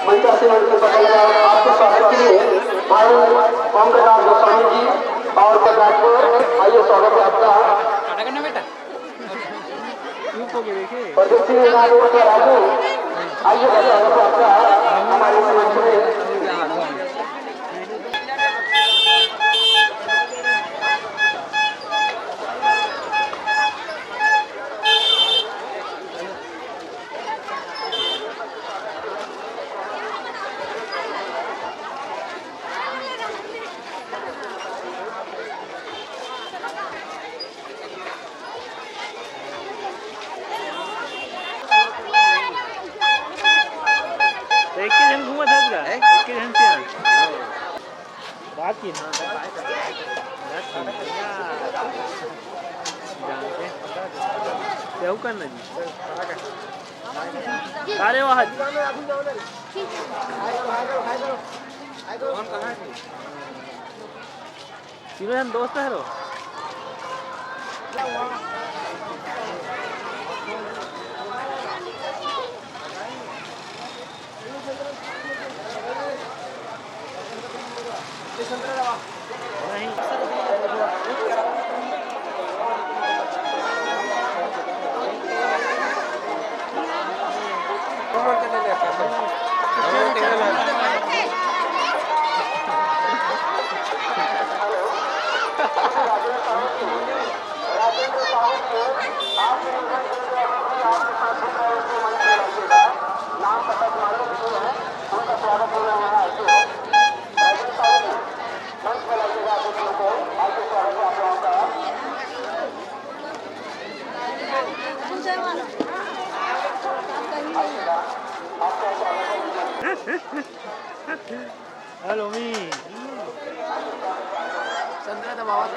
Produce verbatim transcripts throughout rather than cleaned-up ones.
मंचासीन मंच पर पधारे आपके स्वागत के लिए भाई ओम प्रकाश गोस्वामी जी और पधारपुर, आइए, स्वागत है आपका। प्रदीप सिंह राजू, आइए, स्वागत है आपका हमारे इस मंच में। तो एक ही झन घूमत हस गा? हैं? एक ही झन से आ। रात की, हाँ। रात की। जानते। क्या हुआ करना जी? अरे वाह। तीनों जन दोस्त हरो। हेलो मी। संतरा दबावा तो।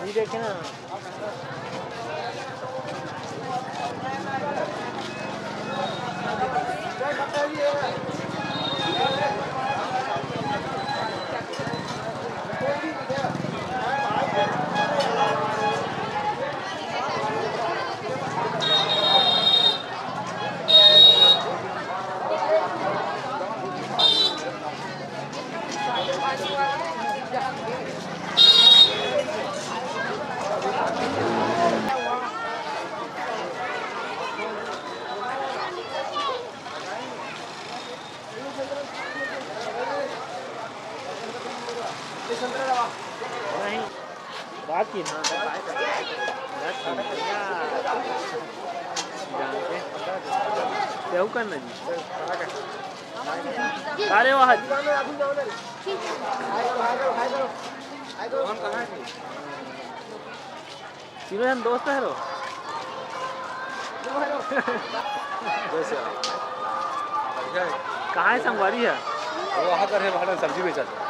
नहीं देखे ना। नहीं, रात की ना। रात की। जानते। क्या हुआ करना जी? अरे वाह। तीनों जन दोस्त हरो। जैसे बढ़िया है। कहाँ है संगवारी है? वो वहाँ कर है, वहाँ सब्जी बेचा था।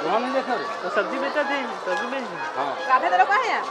वहाँ नहीं देखा रे? वो सब्जी बेचा थे, सब्जी बेच। हाँ। काफे तरह का है यार?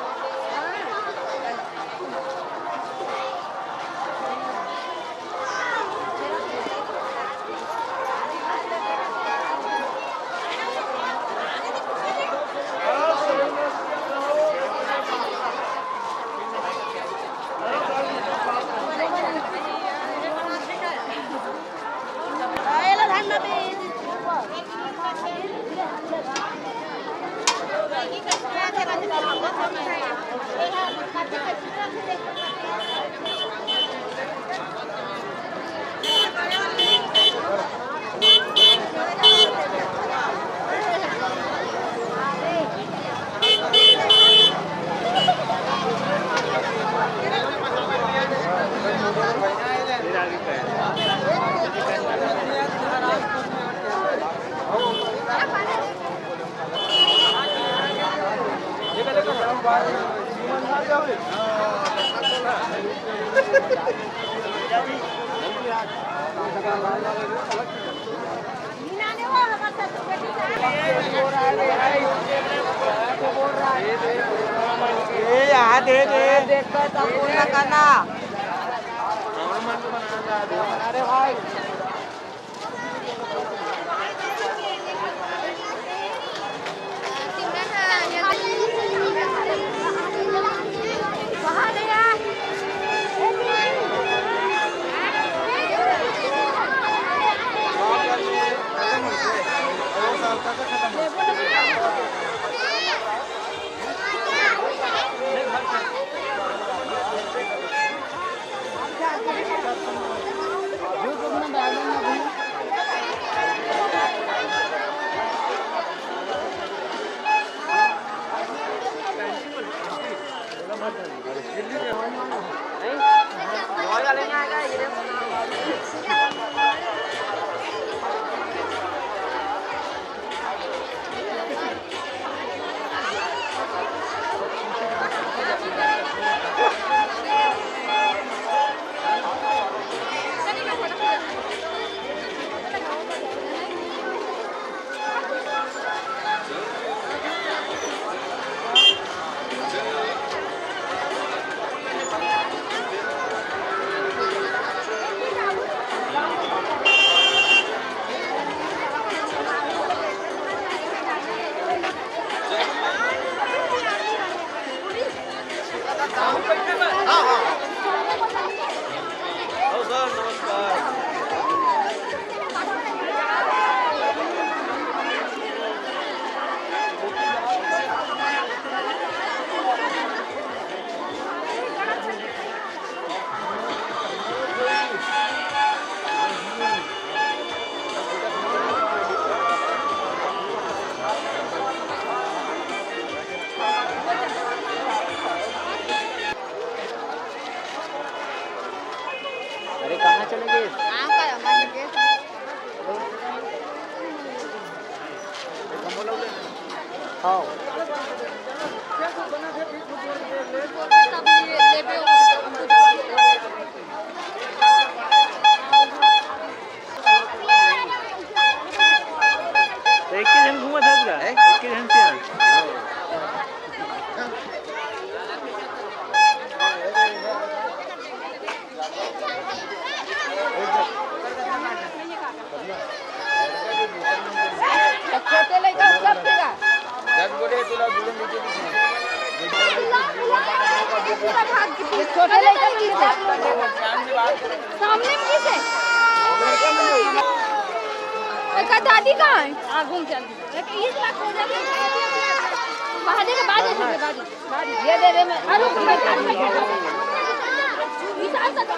ए, यहाँ दे दे। देखा था, पूरा करना। अरे, कहाँ चले गए? हाँ। तो एक ही जन घूमत हस गा? हैं? एक ही जन से आए। छोटे लइका सब के गा। जब बोले तुला गुरु नीचे भी सुन। ये छोटे लइका भी गिरता। सामने में किसे? एकर दादी कहाँ है? आ, घूम चल। बाहर देखे, बाहर देखे, बाहर देखे। ये दे दे, मैं, अरे, विशाल सा तो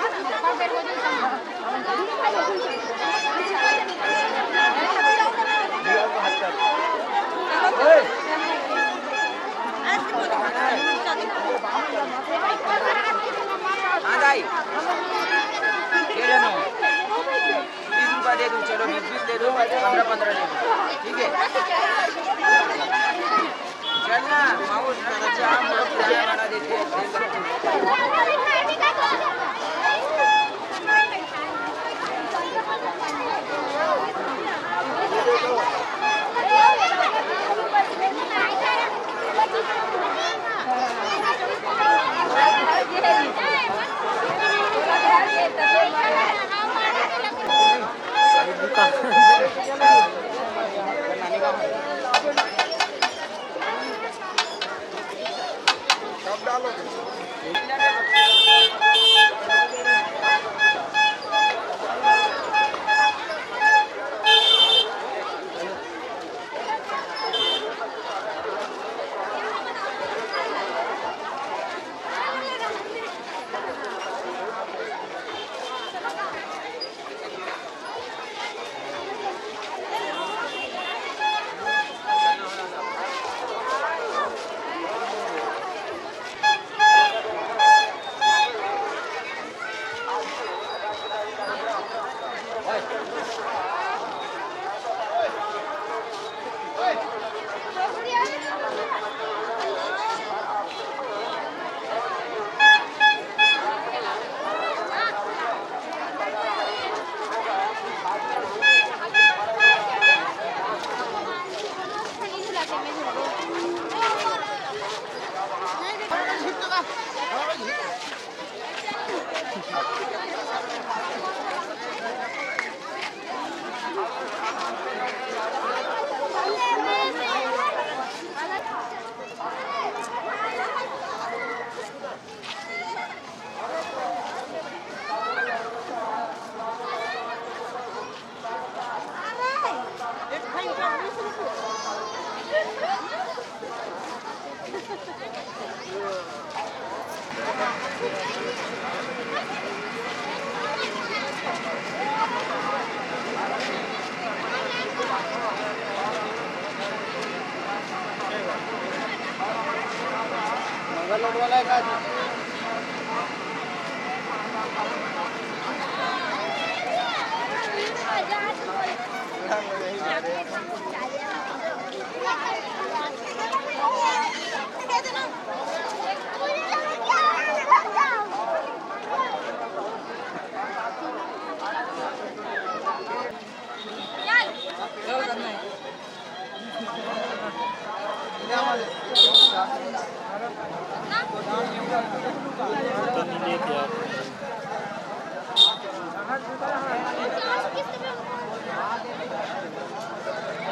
हाँ दाई, ये लेना। बीस रुपया दे दो, चलो, बीस बीस दे दो, पन्द्रह पन्द्रह दे दो, ठीक है? चलना, माहौल अच्छा, हम लोग जाने वाला देखिए।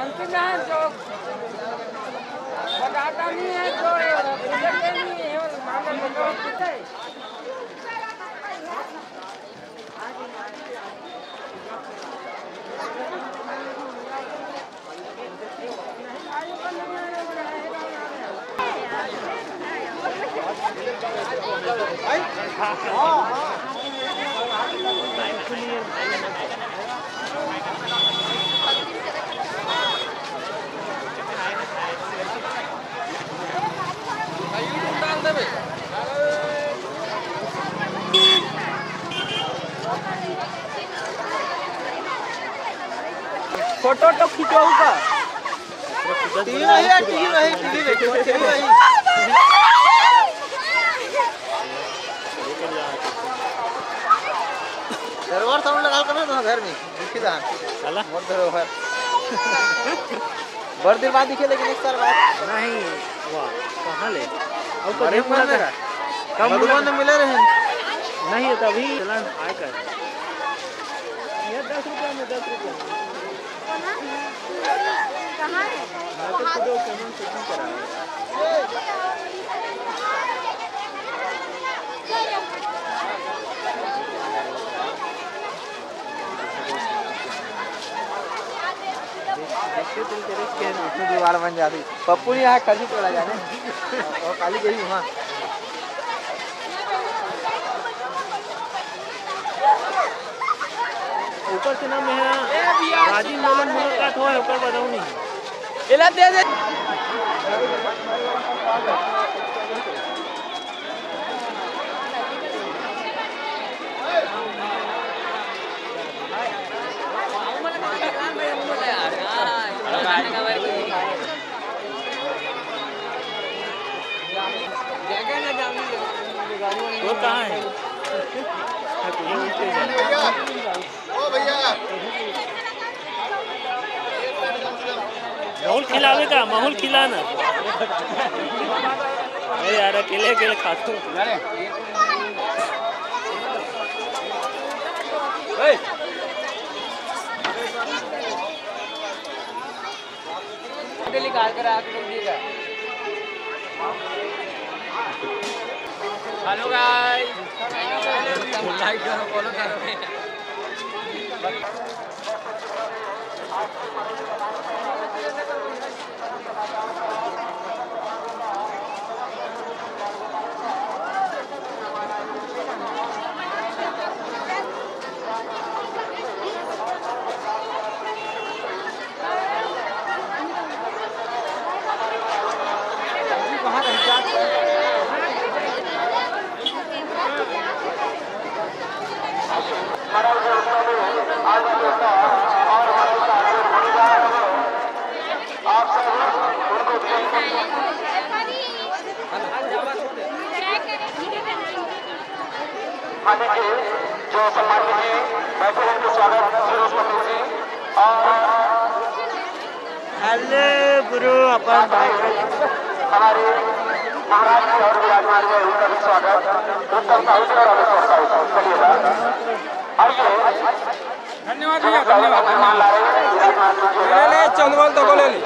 अंतिम है जो बताता नहीं है, जो ये नहीं है, वो मामला में जो पीछे। फोटो तो खिंचवाऊ का? टीवी नहीं है, टीवी नहीं, टीवी देखो, टीवी नहीं। धरोहर साउंड लगा कर ना घर में, दिखी दा। साला। मोर धरोहर। बड़ दिन बाद दिखे, लेकिन एक साल बाद। नहीं, वाह, कहाँ ले? अब तो मरे नहीं मुलाकात। मेरा। कब मधुबन मुलाकात? में मिले रहे। नहीं, तभी चलन आकर। ये दस रुपया में, दस रुपया में। कहाँ है? मैं तो खुद वो पेमेंट सेटिंग करा है। देखिए, तुम तेरे के उसमें जुगाड़ बन जाती। पप्पू नहीं आया, खर्ची पड़ा जाने। और काली गई वहाँ। ऊपर से ना मेरा राजीव मोहन मुलाकात हुआ है, ऊपर बताऊँ नहीं। एला दे दे। वो कहाँ है? हाँ, तो ये नीचे है। ओ भैया। माहौल खिलावे का, माहौल खिलाना। अरे यार, अकेले अकेले खाते हो। निकाल कर आके रख दीजिएगा। हेलो गाइस, लाइक करो, फॉलो करो। मान्य जी, जो सम्मानित जी बैठे हैं, उनका स्वागत फिरोज पटेल जी और हेलो ब्रो, अपन हमारे महाराज जी और विराजमान हुए, उनका भी स्वागत। उत्तम साहू जी और अभिषेक साहू जी, चलिएगा। आइए। धन्यवाद भैया, धन्यवाद, धन्यवाद। ले, ले, चंदवाल तो को ले ले।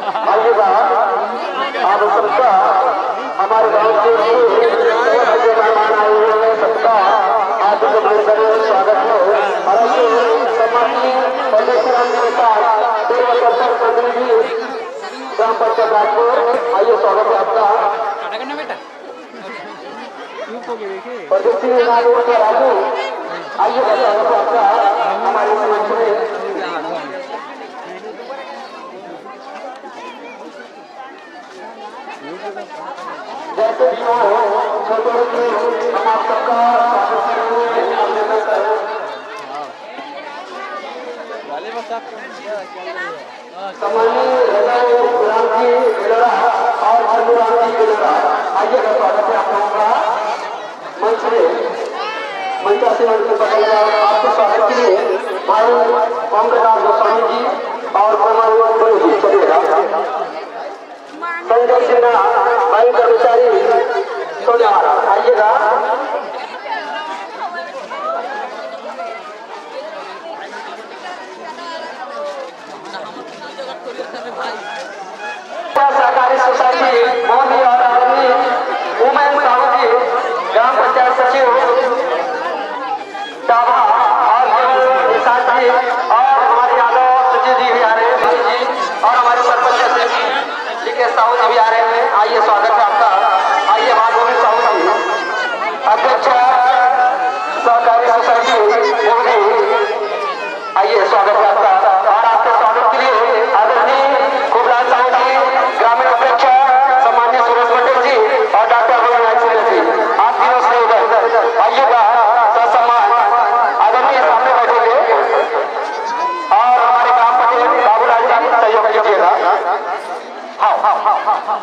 आइएगा, आप सबका हमारे गांव के जो मेहमान आए हुए हैं, सबका हार्दिक अभिनंदन और स्वागत है। और आइए, सम्माननीय परदेसी राम जी के साथ पूर्व सरपंच प्रतिनिधि ग्राम पंचायत राजपुर, आइए, स्वागत है आपका। परदेसी राम जी के राजू, आइए, स्वागत है आपका हमारे इस मंच में। जैसे भी हो, छोटे बच्चे, हम आप सबका स्वागत करेंगे। सम्माननीय हृदय राम जी बेलरा और चंदू राम जी बेलरा, आइएगा, स्वागत है आप लोगों का। मंच में, मंचासीन मंच पर पधारिए। आपके स्वागत के लिए भाई ओम प्रकाश गोस्वामी जी और कोमल बोलू जी, चलिएगा। संजय सिन्हा, भाई कर्मचारी सोनेवाला, आइएगा। सहकारी सोसाइटी मोहनी और आदमी उमेश साहू जी, ग्राम पंचायत सचिव डाभा और केवल निषाद जी और हमारे यादव सचिव जी भी आ रहे हैं, जी, और हमारे सरपंच जी के साहू जी भी आ रहे हैं। आइए, स्वागत है आपका। आइए, हमारे गोविंद साहू जी, अध्यक्ष सहकारी सोसाइटी मोहनी, आइए, स्वागत है आपका। और आपके स्वागत के लिए आदरणीय खूबलाल साहू जी, ग्रामीण अध्यक्ष सम्माननीय सुरेश मंडल जी और डॉक्टर अभय नायक सिंह जी, आप तीनों श्री उधर आइएगा, ससम्मान आदरणीय सामने बैठेंगे। और हमारे ग्राम पटेल बाबूलाल जी, सहयोग कीजिएगा। हाँ, हाँ, हाँ, हाँ, हाँ।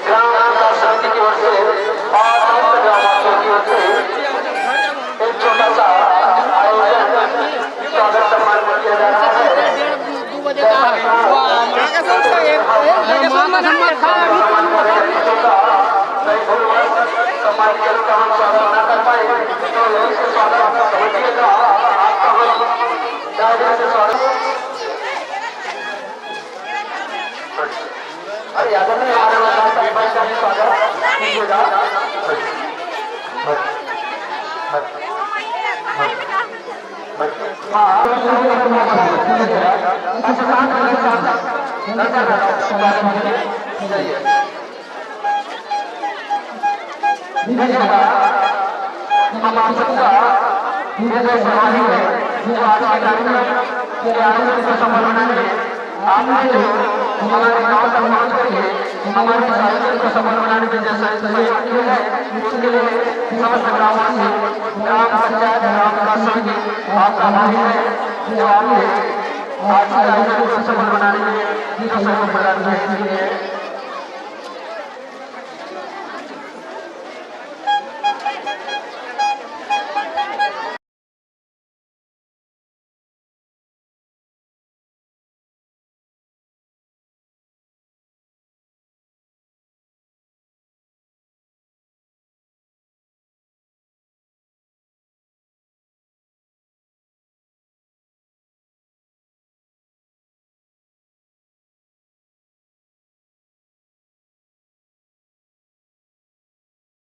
ग्राम विकास समिति की ओर से और समस्त ग्रामवासियों की ओर से एक छोटा सा आयोजन, स्वागत सम्मान किया जा रहा है। जैसा कि हम सम्मान के रूप में हम स्वागत करेंगे बच्चों का, कई गुरुवर्ष सम्मान के रूप में हम स्वागत ना कर पाए, तो यहीं से स्वागत समझिएगा। आपका हम दायरे से स्वागत। अरे, यादव ने हमारे पास एक बार का भी स्वागत कीजिएगा। हाँ, अच्छा, साथ में, साथ में। चलिए। हम आप सबका हृदय से आभारी हैं, जो आज के कार्यक्रम के आयोजन को सफल बनाने में आपने जो हमारे गांव तक पहुंच करके हमारे इस आयोजन को सफल बनाने में जैसा सहयोग किया है, उसके लिए समस्त ग्रामवासी, ग्राम पंचायत, ग्राम विकास समिति आपका आभारी है, जो आपने आज के आयोजन को सफल बनाने में जो सहयोग प्रदान किया है, इसके लिए